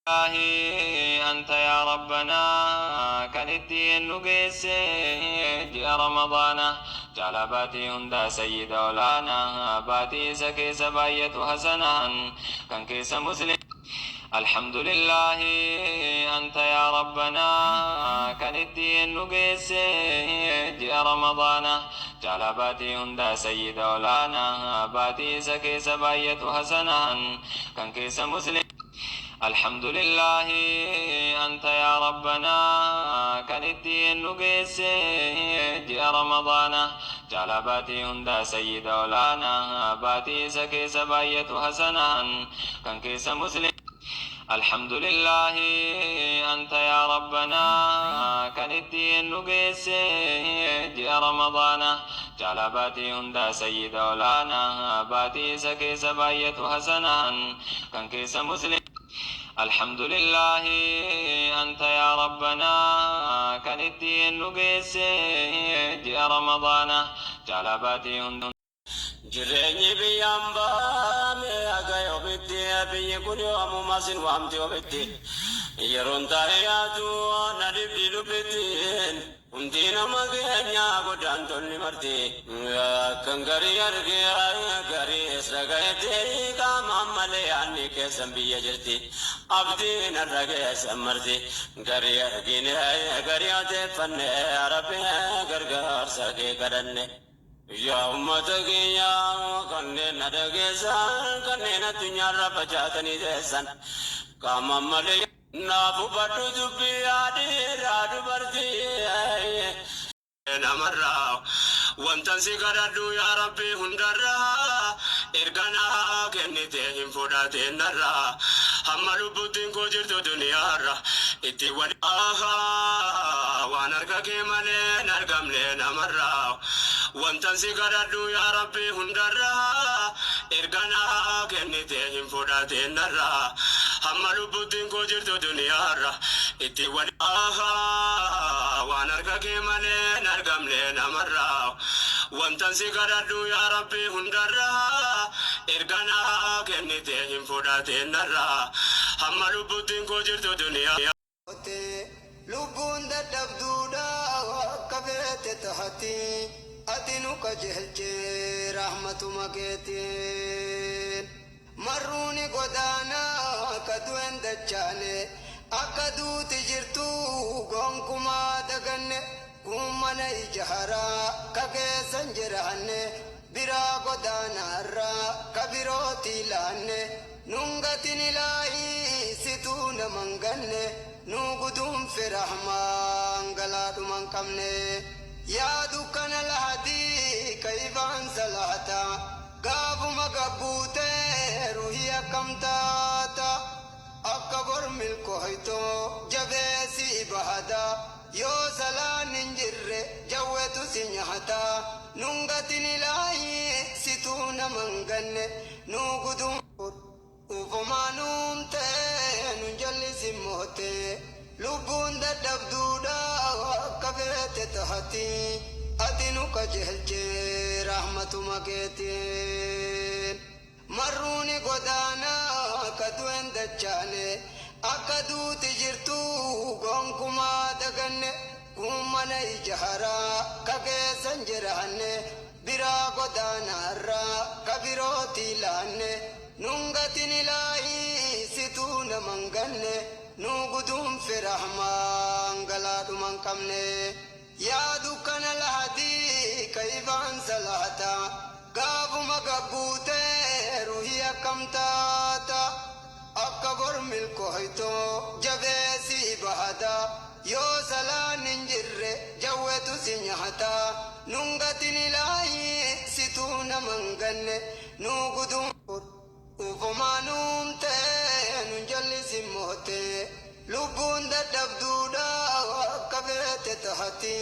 أنت يا ربنا kan ittiin nu geesse ji'a Ramadaana jaala baatii hundaa sayyida olaanaa baatii isa keessa baay'atu hasanaan kan keessa muslim. الحمد لله أنت يا ربنا kan ittiin nu geesse ji'a Ramadaana jaala baatii hundaa sayyida olaanaa baatii isa keessa baay'atu hasanaan kan keessa muslim. الحمد لله أنت يا ربنا kan ittiin nu geesse ji'a Ramadaana jaala baatii hundaa sayyida olaanaa baatii isa keessa baay'atu hasanaan kan keessa muslim. الحمد لله أنت يا ربنا kan ittiin nu geesse ji'a Ramadaana jaala baatii hundaa sayyida olaanaa baatii isa keessa baay'atu hasanaan kan keessa muslim. الحمد لله أنت يا ربنا kan ittiin nu geesse ji'a Ramadaana jaala baatii hundaa. Jireenyi biyyaan baame aga yoomitti, biyyi kun yoomuma sin waamti ofitti. Yeroon taa'e yaadu na dhibdi dubbittiin, hundi nama keenya godaantonni marti. Akkan garii argee gariis dhagayetti, qaamaan malee yaadni keessan biyya jirti. Abdiin har'a keessan marti. Garii argine garii odeeffanne, Rabbi gargaarsa kee kadhanne. Yaa uummata keenya kanneen na dhageessan, kanneen addunyaarra facaatanii teessan, qaama malee naaf hubadhu dubbii yaadhiiraa dubartii namarraa. Wantan si kadhadhu yaa Rabbi hundarraa, erga naa kennite hin fudhateen narraa, hamma lubbuttiin koo jirtu duniyaarra itti wal waan harka kee malee hin argamne namarraa. Wantan si kadhadhu yaa Rabbi hundarraa, erga naa kennite hin fudhateen narraa, hamma lubbuttiin koo jirtu duniyaarra itti wal waan harka kee malee hin argamne namarraa. Wantan si kadhadhu yaa Rabbi hundarraa, erga naa kennite hin fudhateen narraa, hamma lubbuttiin koo jirtu duniyaa. Lubbuun dadhabduudha akka feete tahati, ati nu qajeelchee rahmatuma keetiin. Marruuni godaanaa akka du'en dachaane, akka duuti jirtu gonkumaa daganne. Kun mana ijaaraa ka keessan jiraanne, biraa godaanaarraa ka birooti laanne. Nungatin ilaahii situu naman ganne, nu guduunfe rahmaan galaadhuman qabne. Yaa dukkana lahadii ka ifaan salaata, gaafuma gabbuutee ruhii akkam taata? Akka bor milkooytoo jabeessi ibaadaa, yoo salaan hin jirre jawwetu si nyaata. Nungatin ilaahii situu naman ganne, nu guduun ufumaan uumtee nun jallisin moote. Lubbuun dadhabduudha akka feete tahati, ati nu qajeelchee rahmatuma keetiin. Marruuni godaanaa akka du'en dachaane, akka duuti jirtu gonkumaa daganne. Kun mana ijaaraa ka keessan jiraanne, biraa godaanaarraa ka birooti laanne. Nungatin ilaahii situu naman ganne, nu guduunfe rahmaan galaadhuman qabne. Yaa dukkana lahadii ka ifaan salaata, gaafuma gabbuutee ruhii akkam taata? Akka bor milkooytoo jabeessi ibaadaa, yoo salaan hin jirre jawwetu si nyaata. Nungatin ilaahii situu naman ganne, nu guduun ufumaan uumtee nun jallisin moote. Lubbuun dadhabduudha akka feete tahati,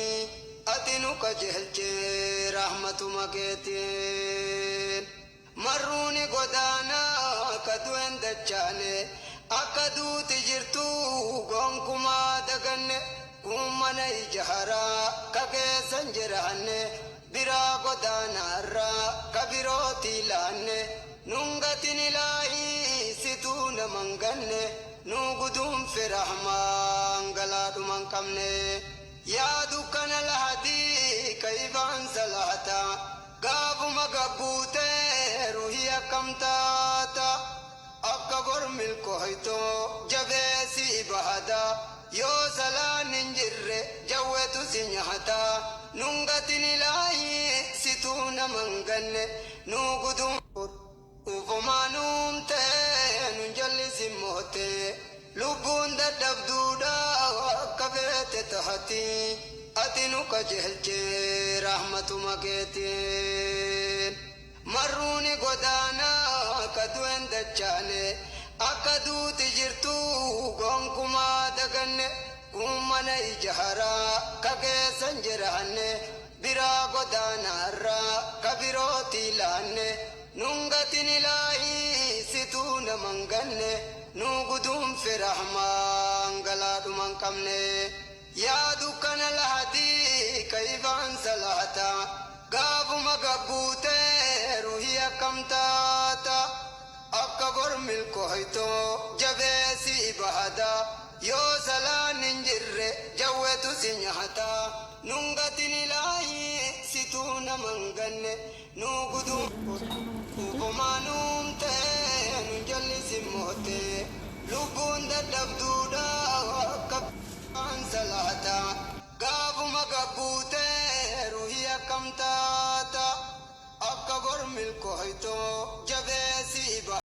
ati nu qajeelchee rahmatuma keetiin. Marruuni godaanaa akka du'en dachaane, akka duuti jirtu gonkumaa daganne. Kun mana ijaaraa ka keessan jiraanne, biraa godaanaarraa ka birooti laanne. Nungatin ilaahii situu naman ganne, nu gudu. guduunfe rahmaan galaadhuma hin qabne. Yaa dukkana lahadii kaifaan salaata gaafuma gabbuutee ruhii akkam taata akka bor milkooytoo jabeessi ibaadaa yoo salaan hin jirre jawwetu si nyaata nungatin ilaahii situu nama hin ganne nuu guduun ufumaa nuumtee nun jallisin mootee lubbuun dadhabduudha akka feete tahati ati nu qajeelchee rahmatuma keetiin. Marruuni godaanaa akka du'en dachaane akka duuti jirtu gonkumaa daganne kun mana ijaaraa ka keessan jiraanne biraa godaanaarraa ka birooti ilaanne nungatin ilaahii situu nama hin ganne nu guduunfe rahmaan galaadhuma hin qabne. Yaa dukkana lahadii kaifaan salaata gaafuma gabbuutee ruhii akkam taata akka bor milkooytoo jabeessi ibaadaa yoo salaan hin jirre jawwetu si nyaata nungatin ilaahii situu nama hin ganne nu guduun ufumaa nuumtee nun jallisin mootee lubbuun dadhabduudha akka salaata gaafuma gabbuutee ruhii akkam taata akka bor milkooytoo jabeessi ibaadaa.